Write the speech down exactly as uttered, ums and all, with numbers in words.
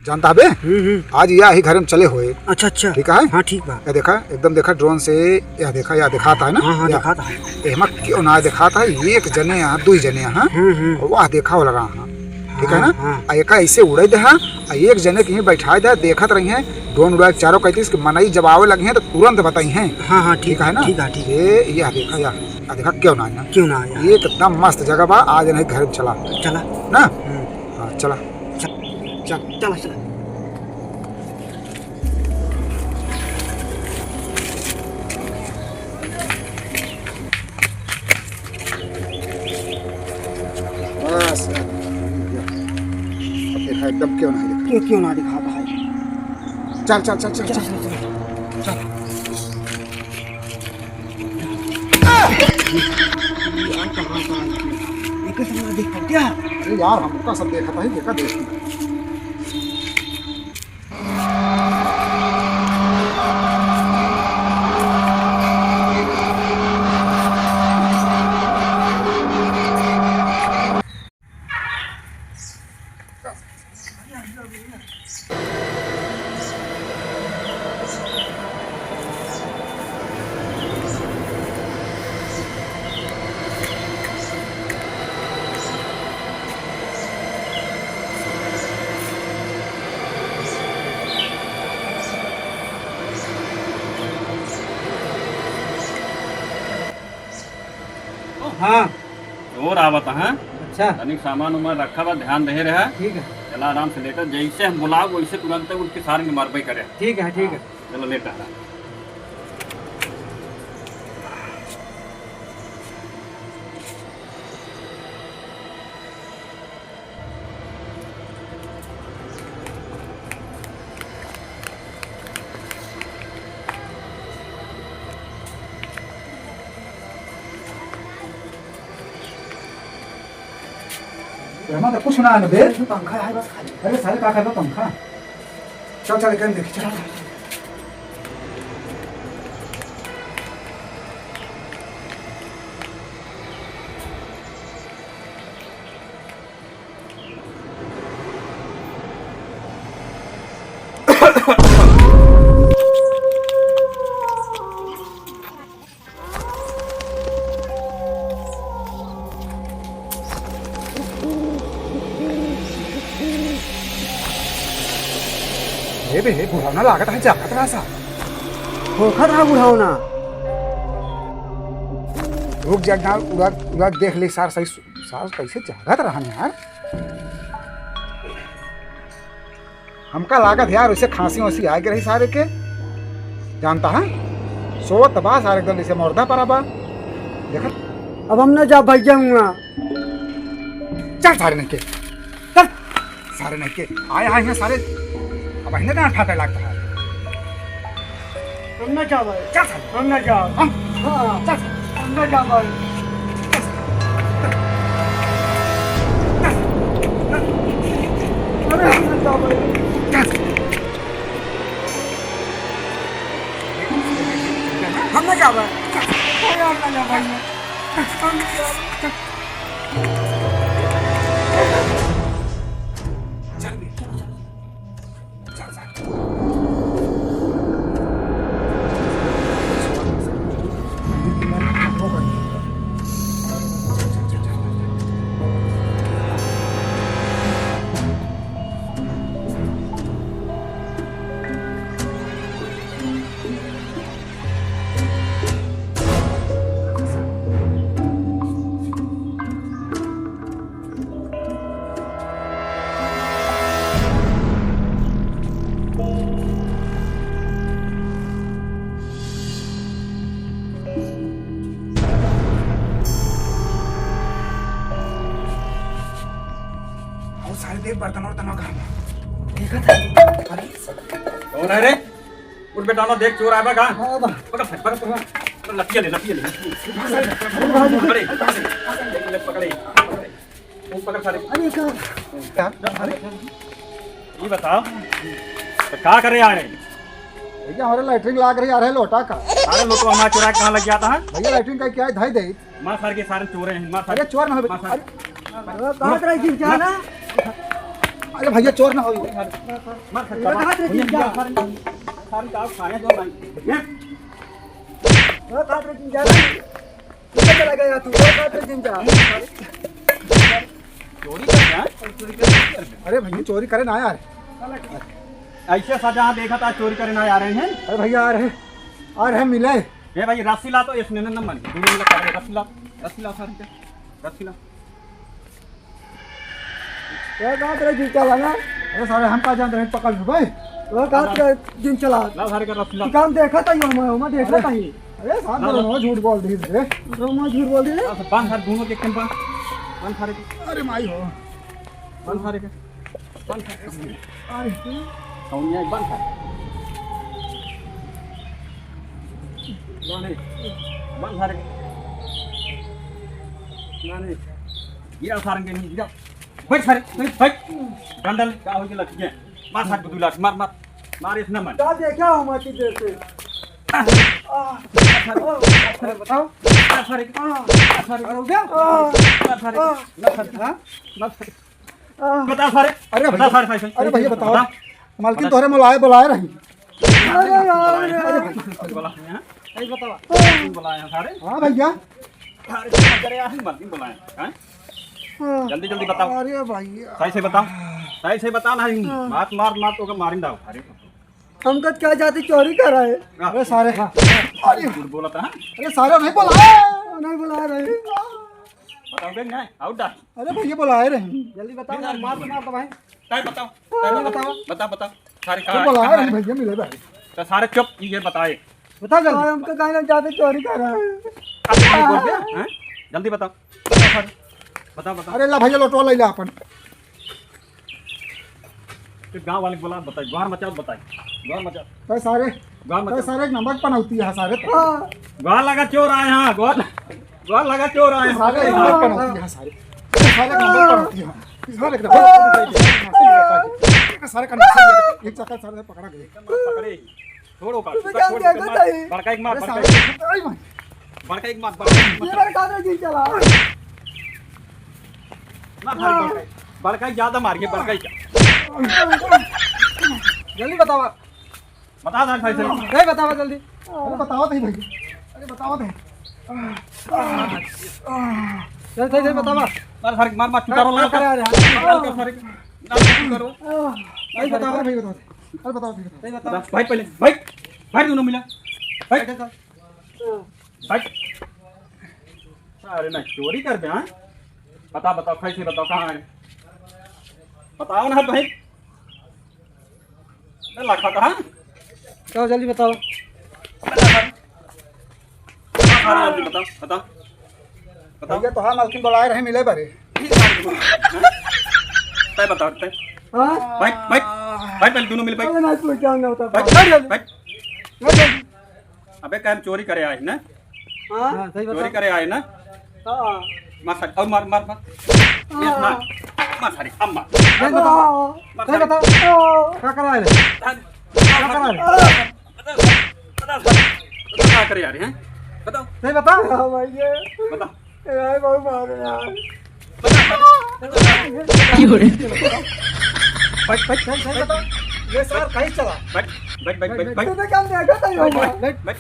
जानता हबे? हम्म, हम्म। आज या ही घर में चले होए। अच्छा, अच्छा। ठीक है? हाँ, ठीक बा। या देखा, एकदम देखा drone से, या देखा, या दिखाता है ना? हाँ, हाँ, या। दिखाता है। एमा क्यों ना दिखाता है? एक जने यहाँ, दुई जने यहाँ। हम्म, हम्म। वाह, देखा वाला रहा। ठीक है ना? हाँ, हाँ। आ एका ऐसे उड़े दे, हाँ, आ एक जने के ही बैठा दे, देखत रही हैं, drone उड़ाए चारों कहती कि मनई जब आवे लगे हैं तो तुरंत बताई हैं। हाँ, हाँ, ठीक ठीक है ना? ठीक है, ठीक है। ये, या देखा, या, आ देखा क्यों ना आया? क्यों ना आया? एकदम मस्त जगह बा, आज नहीं घर में चला। चला। ना? हम्म। हाँ, चला। चल, चला, चला। बस, अब देखा, एकदम क्यों ना दिखा। क्यों, क्यों ना दिखा भाई? चल, चल, चल, चल, चल, चल। चल, चल, चल। यार, कहाँ का आदमी? एके सब ना देख पाते यार। अरे यार, हमका सब देखा था, ही देखा देखी। हाँ। चोर आवत हैं। अच्छा। तनिक सामान उमान रखा बा, ध्यान दे रहा। ठीक है। चला आराम से लेटा, जैसे हम बुलाओ वैसे तुरंत उठ के सारन के मारबे करे। ठीक है, ठीक है। चलो लेटा। एमा तो कुछ ना है बे। पंखा है बस खाली। अरे सारे का खाबे पंखा? चल, चल, एकरे में देखी, चल। ए बे, बुढ़ौना लागत है, जागत रहा सा। होखत रहा बुढ़ौना। रुक जा, ना, उड़ा, उड़ा देख ले सार, सही सु-, सार कैसे जागत रहन यार। हमका लागत यार, उसे खांसी वांसी आ गई रही सारे के, जानता है, सोवत बा सारे एकदम जैसे मुर्दा पड़ा बा। देखा, अब हम ना जा भैया हुआ। चल सारे नहीं के, चल सारे नहीं के, आए आए हैं सारे, अब इन्हें कहाँ ठाटे लागता है। हम ना जाबे। चल सारे। हम ना जाब। हम। हाँ। चल। हम ना जाबे। अरे हम ना जाबे। हम ना जाबे। अरे हम ना जाबे। हम ना जाबे। चल बे, चल, चल। और सारे देख बर्तन वर्तन कहाँ बा? देखा था। अरे कौन है रे? उठ बेटा, ना देख, चोर आया बा का? हाँ, बा। पकड़, पकड़, पकड़, पकड़, लठिया ले, लठिया ले, लठिया ले। पकड़े, पकड़े, पकड़े, पकड़े। वो पकड़ सारे। अरे, का? क्या? अरे, ये बताओ, तो का करे आ रहे? भैया, हमारे लैट्रिन लाग रही आ रहे लोटा का। अरे, लोटो हमारा चुरा के कहाँ लग जाता है? भैया, लैट्रिन का क्या है? धाई दे। माँ सारे के सारे चोर हैं, माँ सारे। अरे, चोर ना हो, माँ सारे। अरे, अरे, कहाँ रही थी, क्या ना? अरे भैया, चोर ना हो। मार खा, मार खा, मार खा, मार खा। वो कहाँ रे जीजा? सारे, सारे का खाया जो भाई। ये। वो कहाँ रे जीजा? किधर चला गया तू? वो कहाँ रे जीजा? चोरी कर रहा है? अरे भैया, चोरी करे ना यार। ऐसे सजा देखा था, चोरी करे ना आ रहे हैं। अरे भैया, आ रहे, आ रहे, मिले। ए भाई, रस्सी ला तो, इसने न, न मन। दूनो मिला कर, रस्सी ला, रस्सी ला सारे के, रस्सी ला। क्या बात रे, जीजा वाला? अरे सारे, हम का जान रहे, पकड़ लो भाई। वो बात रे, जीजा वाला। ला सारे का रस्सी ला। तू काम देखा था, यो मैं, मैं देखा अरे, था ही। अरे साहब, ला, ला। दोनों झूठ बोल दिए रे। दोनों झूठ बोल दिए। ला, बांध सारे, दूनो के एक बांध। बांध सारे के। अरे माई हो। बांध सारे के। बांध सारे के। अरे। कौन है? बांध सारे। बांध है। बांध सारे के। बांध है। गिरा सारे के नहीं, गिरा। बैठ सारे, बैठ, बैठ। डंडल का हो के लग गया। मार सारे को दो लात, मार, मार। मार इसने मार। क्या देखा हो माची जैसे? आ, आ, बताओ। मार सारे के। आ, मार सारे के। हो गया? आ, मार सारे के। आ, मार सारे के। हाँ? मार सारे के। बता सारे। अरे बता भैया, सारे, सारे, सारे। अरे भैया, बताओ। बता। मालकिन बता। तोहरे बुलाए, बुलाए रही। अरे यार, अरे यार। बुलाए हैं, हाँ? सही बताओ। बुलाए हैं सारे। हाँ भैया। सारे चुप करे, आज मालकिन बुलाए हैं, हाँ? हाँ। जल्दी, जल्दी बताओ। अरे भैया। सही से बताओ। सही से बताओ, नहीं। हाँ। मार, मार, मार, तो मारिन दाओ। अरे। हमका क्या जाती चोरी कर रहा है? अरे सारे। अरे। झूठ बोला था, हाँ? अरे सारे नहीं बोला। नहीं बोला रहे। बताओगे नहीं? आउट डाल। अरे भैया, बुलाए रहे। जल्दी बताओ ना, मार तो मार दो भाई। तय बताओ, तय बताओ, बताओ, बताओ। सारे तू कहाँ, बुलाए कहाँ रहे है? भैया, मिले भाई। तो सारे चुप, ये बताए। बताओ जल्दी। और हमको कहीं ना जाते चोरी कर रहा है। अब ये बोल दे, हैं? जल्दी बताओ। बताओ, बताओ। अरे ला भैया, लोटवा ले ला अपन। तो गाँव वाले बोला, बताए, गुहार मचाओ, बताए, गुहार मचाओ। तो सारे, गुहार तो मचाओ। सारे एक नंबर पनौती है सारे। हाँ। गुहार लगा चोर आए हैं, गुहार, गुहार लगा चोर आए हैं। सारे एक नंबर पनौती है सारे। सारे एक नंबर पनौती है। सारे एक नंबर, सारे का नक्शा, एक चक्कर सारे पकड़ा गए। पकड़े। छोड़ो का, तू तो छोड़, क्या छोड़, कहता मार। है? बड़का एक मार, अरे बड़का सारे, एक। अरे भाई। बड़का एक मार, बड़का एक मार। ये बड़का तो नहीं चला। मार, मार, बड़का एक। बड़का एक ज्यादा मार, ये बड़का एक। जल्दी बतावा। बता दे भाई से। नहीं बतावा जल्दी। अरे बतावा नहीं भाई। अरे बतावा नहीं। चल, चल, चल, बतावा। मार, मार, मार, मार, चुकारो मार, लगा। मार, मार, मार। मार, मार, मार। नहीं बतावा। अरे बतावा भाई, बतावा। अरे बतावा भाई, बतावा। नहीं बतावा। भाई पहले, भाई, भाई दोनों मिला। भाई। भाई। अरे ना, चोरी कर दे, हाँ? बता, बताओ, कैसे बताओ, कहाँ है? बताओ ना भाई। ना लखा था, हाँ? बताओ, जल्दी बताओ। अरे जल्दी बताओ, बताओ। बताओ। भैया, तोहार मालकिन बुलाए रहे मिले बारे। तय बताओ, तय। हाँ? भाई, भाई, भाई, पहले दोनों मिल, भाई। अरे ना, इसमें क्या होता है? भाई, भाई, भाई। भाई, भाई। अबे, काहे हम चोरी करे आए ना? हाँ? हाँ, सही चोरी बताओ। करे आए ना? हाँ। मार सारे, और मार, मार, मार। हाँ। ये मार, मार सारे, अब मार। नहीं बताओ। मार नहीं सारे। बताओ। क्या करा है? क्या करा है? बता, बता, बता, बता, क्या करे यार, हैं? बताओ। नहीं बताओ। हाँ, भाई, ये। बताओ। यार, बहुत मारो यार। बता, बता, बता। बैठ, बैठ, बैठ, बैठ। ये सार कहीं चला। बैठ, बैठ, बैठ, बैठ, बैठ। तूने क्या देखा था, ये? बैठ, बैठ, बैठ।